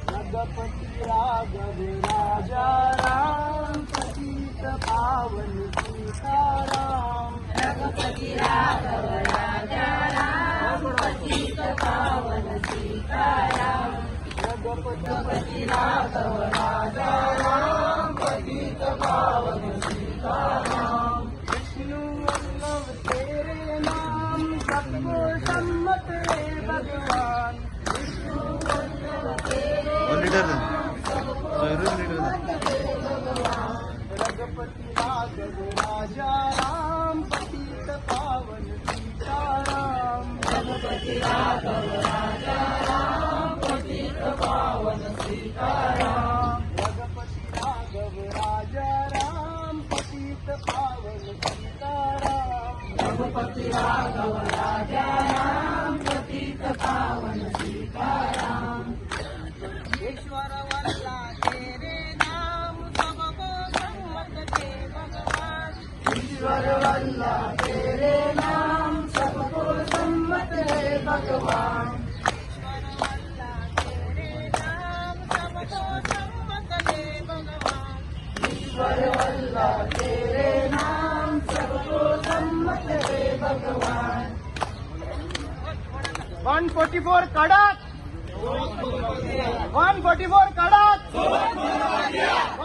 Raghupati Raghav Raja Ram, पतित पावन सीताराम। रघुपति राघव राजा राम, पतित पावन सीताराम। रघुपति राघव राजा राम, पतित पावन सीताराम। विष्णु वल्लभ तेरे नाम, सबको सम्मत है भगवान। विष्णु वल्लभ तेरे लीडर नाम, सबको लीडर सम्मत है भगवान। रघुपति राघव राजा राम, पतित पावन सीताराम। रघुपति राघव राजा राम, पतित पावन सीताराम। रघुपति राघव राजा राम, पतित पावन सीताराम। रघुपति राघव राजा राम, पतित पावन सीताराम। ईश्वर वल्ला तेरे नाम, सबको सम्मत के भगवान। ईश्वर वल्ला तेरे नाम, सबको सम्मत है भगवान। ईश्वर वल्ला तेरे नाम, सबको सम्मत है भगवान। ईश्वर वल्ला तेरे नाम, सबको सम्मत है भगवान। 144 कडक, 144 कडक,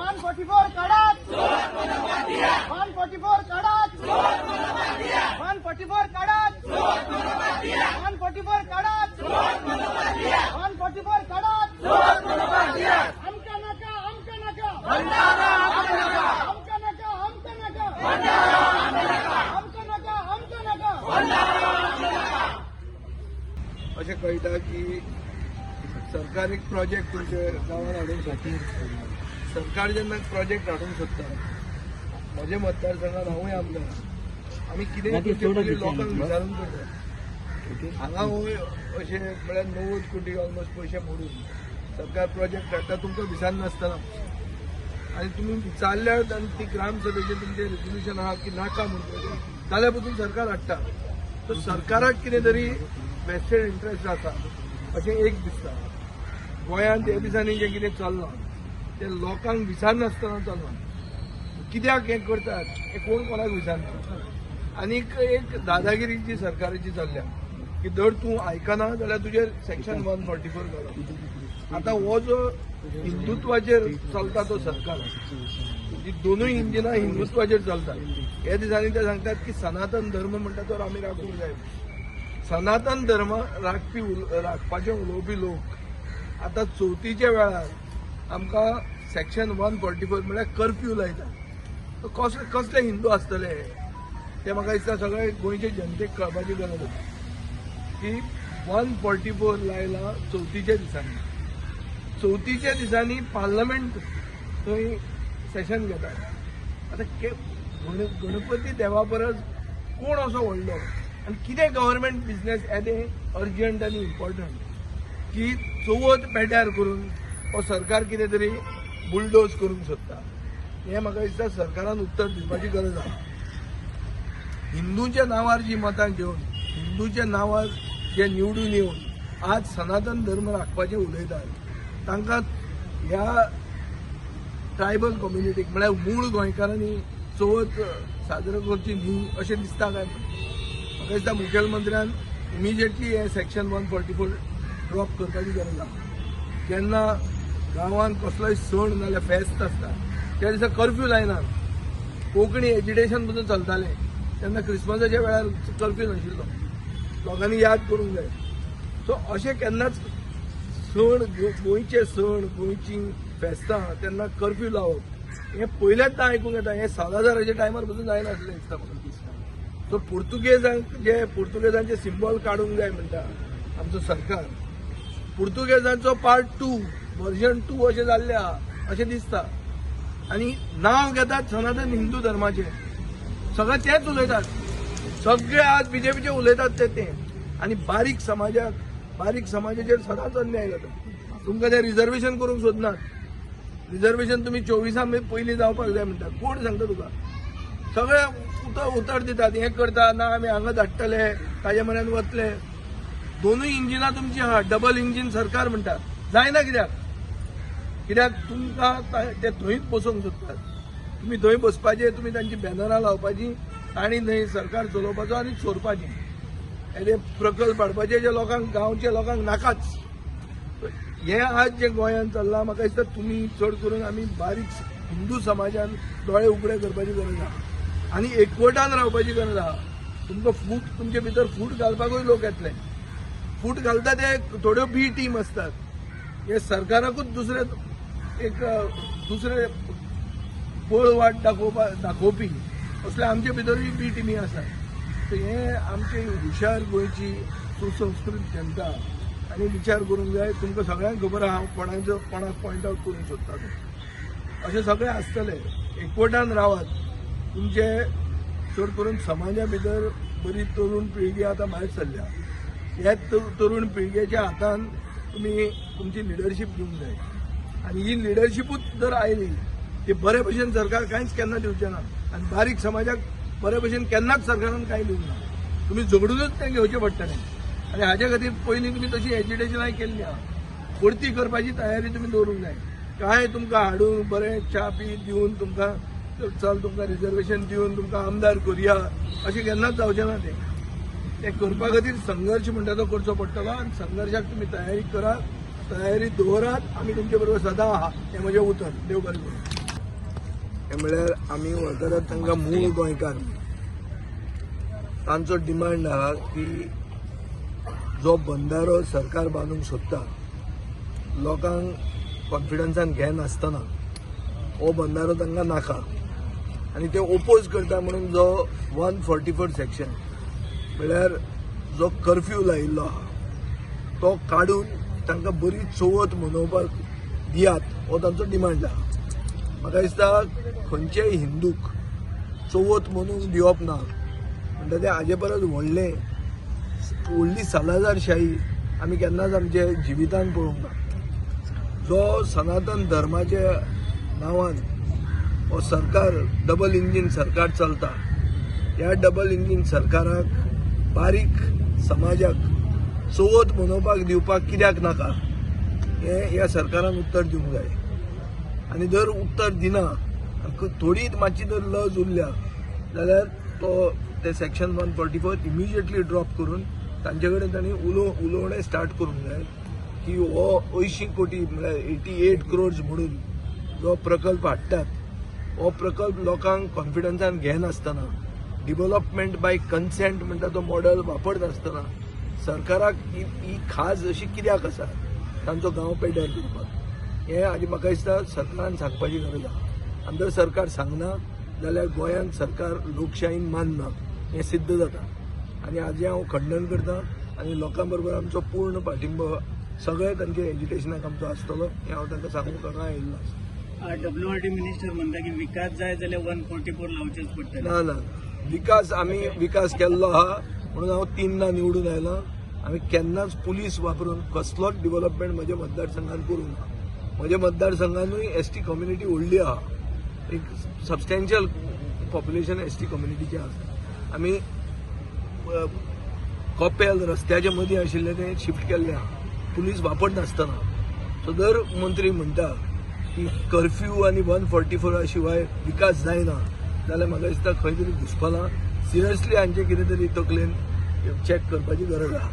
144 कडक, 144 कडक, 144 कडक, 144 कडक, 144 कडक। आमका नाका, आमका नाका, आमका नाका, आमका नाका, आमका नाका, आमका नाका। अशें कळटा की सरकार एक प्रोजेक्ट तुमच्या गांवांत हाडूंक सोदता। सरकार जेन्ना प्रोजेक्ट हाडूंक सोदता, म्हज्या मतदारसंघात हांवूय आमदार, आमी कितेंय करचे पयलीं लोकांक विचारून करता। हांगा वय अशें म्हळ्यार 90 कोटी ऑलमोस्ट पयशे मोडून सरकार प्रोजेक्ट हाडटा तुमकां विचारनासतना, आनी तुमी विचारल्यार आनी ती ग्रामसभेचें तुमचें रेजोल्युशन आहा की नाका म्हणून जाल्यार पसून सरकार हाडटा। सो सरकाराक कितें तरी वेस्टेड इंट्रस्ट आसा अशें एक दिसता। गोंयांत ह्या दिसांनी जें कितें चल्लां तें लोकांक विचारनासतना चल्लां। कित्याक हें करतात हें कोण कोणाक विचारना। आनीक एक दादागिरी जी सरकाराची चल्ल्या की जर तूं आयकना जाल्यार तुजेर सेक्शन 144 घालप। आतां हो जो हिंदुत्वाचेर चलता तो सरकार, ही दोनूय इंजिनां हिंदुत्वाचेर चलतात। ह्या दिसांनी ते सांगतात की सनातन धर्म म्हणटा तो आमी राखूंक जाय। सनातन धर्म राखपी राखपाचे उलोवपी लोक आतां चवथीच्या वेळार आमकां सेक्शन 144 म्हळ्यार कर्फ्यू लायता। कसले कसले हिंदू आसतले ते म्हाका दिसता सगळे गोंयचे जनतेक कळपाची गरज आसा की 144 लायला चवथीच्या दिसांनी। चवथीच्या दिसांनी पार्लमेंट थंय सेशन घेतात। आतां गणपती देवा परस कोण असो व्हडलो आनी कितें गव्हर्मेंट बिजनेस येदें अर्जंट आनी इम्पॉर्टंट की चवथ पेड्यार करून हो सरकार कितें तरी बुलडोज करूंक सोदता। हें म्हाका दिसता सरकारान उत्तर दिवपाची गरज आसा। हिंदूच्या नांवार जी मतां घेवन, हिंदूच्या नांवार जे निवडून येवन आज सनातन धर्म राखपाचें उलयतात तांकां ह्या ट्रायबल कम्युनिटीक म्हळ्यार मूळ गोंयकारांनी चवथ साजरो करची न्ही अशें दिसता काय? म्हाका दिसता मुखेलमंत्र्यान इमिजिएटली हें सेक्शन 144 ड्रॉप करपाची गरज आसा। जेन्ना गांवांत कसलोय सण नाजाल्यार फेस्त आसता त्या दिसा कर्फ्यू लायनात। कोंकणी एजिटेशन पसून चलतालें तेन्ना क्रिसमसाच्या वेळार कर्फ्यू नाशिल्लो, लोकांनी याद करूंक जाय। सो अशें केन्नाच सण, गोंयचे सण, गोंयची फेस्तां तेन्ना कर्फ्यू लावप हें पयल्याच आयकूंक येता। हें सालाझाराच्या टायमार पसून जायनासलें दिसता म्हाका। सो पुर्तुगेजांक जे पुर्तुगेजांचे सिंबॉल काडूंक जाय म्हणटा आमचो सरकार, पुर्तुगेजांचो पार्ट 2 वर्जन 2 अशें जाल्लें आहा अशें दिसता। आनी नांव घेतात सनातन हिंदू धर्माचें, सगळे तेच उलयतात, सगळे आज बीजेपीचे उलयतात ते ते आनी बारीक समाजाक, बारीक समाजाचेर सदांच अन्याय जाता। तुमकां ते रिजर्वेशन करूंक सोदनात, रिजर्वेशन तुमी 24 पयलीं जावपाक जाय म्हणटा, कोण सांगता तुका? सगळे उतर दितात, हें करता ना आमी हांगा धाडटले, ताजे म्हऱ्यान वतले। दोनूय इंजिनां तुमची आहा, डबल इंजीन सरकार म्हणटा, जायना कित्याक? कित्याक तुमकां ते थंयच बसोवंक सोदतात. तुमी थंय बसपाचे, तुमी तांची बॅनरां लावपाची आनी थंय सरकार चलोवपाचो आनी चोरपाची, हे प्रकल्प हाडपाचे जे लोकांक, गांवच्या लोकांक नाकाच. हे आज जे गोंयांत चल्लां, म्हाका दिसता तुमी चड करून आमी बारीक हिंदू समाजान दोळे उगडे करपाची गरज आहा आनी एकवटान रावपाची गरज आहा. तुमकां फूट, तुमचे भितर फूट घालपाकूय लोक येतले. फूट घालता ते थोड्यो बी टीम आसतात. हे सरकाराकूच दुसरे एक दुसरे पळ वाट दाखोवपी असले आमचे भितरूय बी टिमी आसात. सो हे आमचे हुशार गोंयची सुसंस्कृत जनता आनी विचार करूंक जाय. तुमकां सगळ्यांक खबर आहा हांव कोणाचो कोणाक पॉयंट आवट करूंक सोदता तें. अशें सगळें आसतलें. एकवटान रावात. तुमचे चड करून समाजा भितर बरी तरुण पिळगी आतां भायर सरल्या. ह्या तरुण पिळगेच्या हातान तुमी तुमची लिडरशीप दिवंक जाय आनी ही लिडरशिपूच जर आयली ती बरे भशेन सरकार कांयच केन्ना दिवचें ना आनी बारीक समाजाक बरे भशेन केन्नाच सरकारान कांय दिवंक ना. तुमी झगडूनच तें घेवचें पडटलें आनी हाजे खातीर पयलीं तुमी तशी एजिटेशनाय केल्ली आहा. परती करपाची तयारी तुमी दवरूंक जाय. कांय तुमकां हाडून बरें च्या पी दिवन तुमकां चल तुमकां रिजर्वेशन दिवन तुमकां आमदार करुया अशें केन्नाच जावचें ना. तें तें करपा खातीर संघर्श म्हणटा तो करचो पडटलो आनी संघर्शाक तुमी तयारी करात, तयारी दवरात. आमी तुमचे बरोबर सदां आहा हें म्हजें उतर. देव बरें करूं. हें म्हळ्यार आमी वळखतात तांकां मूळ गोंयकार. तांचो डिमांड आहा की जो बंदारो सरकार बांदूंक सोदता लोकांक कॉन्फिडन्सान घेनासतना, हो बंदारो तांकां नाका आनी ते ओपोज करता. म्हणून जो 144 सेक्शन म्हळ्यार जो कर्फ्यू लायिल्लो आहा तो काडून तांकां बरी चवथ मनोवपाक दियात, हो तांचो डिमांड आहा. म्हाका दिसता खंयच्याय हिंदूक चवथ मनोवंक दिवप ना म्हणटा तें हाजे परस व्हडलें व्हडली सालाझारशाही आमी केन्नाच आमच्या जिवितान पळोवंक ना. जो सनातन धर्माच्या नांवान हो सरकार, डबल इंजीन सरकार चलता, ह्या डबल इंजीन सरकाराक बारीक समाजाक चवथ मनोवपाक दिवपाक कित्याक नाका हें ह्या सरकारान उत्तर दिवंक जाय. आनी जर उत्तर दिना, थोडी मातशी जर लज उरल्या जाल्यार तो ते सेक्शन 144 इमिजिएटली ड्रॉप करून तांचे कडेन तांणी उलोवणें स्टार्ट करूंक जाय की हो 80 कोटी म्हळ्यार 88 क्रोर्स म्हणून जो प्रकल्प हाडटात हो प्रकल्प लोकांक कॉन्फिडन्सान घेनासतना, डिव्हलपमेंट बाय कन्सेंट म्हणटा तो मॉडल वापरनासतना सरकाराक ही खाज अशी कित्याक आसा तांचो गांव पेड्ड्यार करपाक, हें आनी म्हाका दिसता सरकारान सांगपाची गरज आहा. आनी जर सरकार सांगना जाल्यार गोंयांत सरकार लोकशाहीन मानना हें सिद्ध जाता. आनी हाजें हांव खंडन करता आनी लोकां बरोबर आमचो पूर्ण पाठिंबो सगळे तांचे एजिटेशनाक आमचो आसतलो हें हांव तांकां सांगूंक हांगा आयिल्लो आसा. डब्ल्यू आर डी मिनिस्टर म्हणटा की विकास जाय जाल्यार 144 लावचेच पडटले. ना ना, विकास आमी विकास केल्लो आहा म्हणून हांव 3दा निवडून आयला. आमी केन्नाच पुलीस वापरून कसलोच डिव्हलपमेंट म्हज्या मतदारसंघान करूंक ना. म्हज्या मतदारसंघानूय एस टी कम्युनिटी व्हडली आहा, एक सबस्टेन्शियल पॉप्युलेशन एस टी कम्युनिटीचें आसा. आमी कपेल रस्त्याच्या मदीं आशिल्लें तें शिफ्ट केल्लें आहा पुलीस वापरनासतना. सो जर मंत्री म्हणटा की कर्फ्यू आनी 144 शिवाय विकास जायना जाल्यार म्हाका दिसता खंय तरी घुसपलां. सिरियसली हांचें कितें तरी तकलेन चॅक करपाची गरज आहा.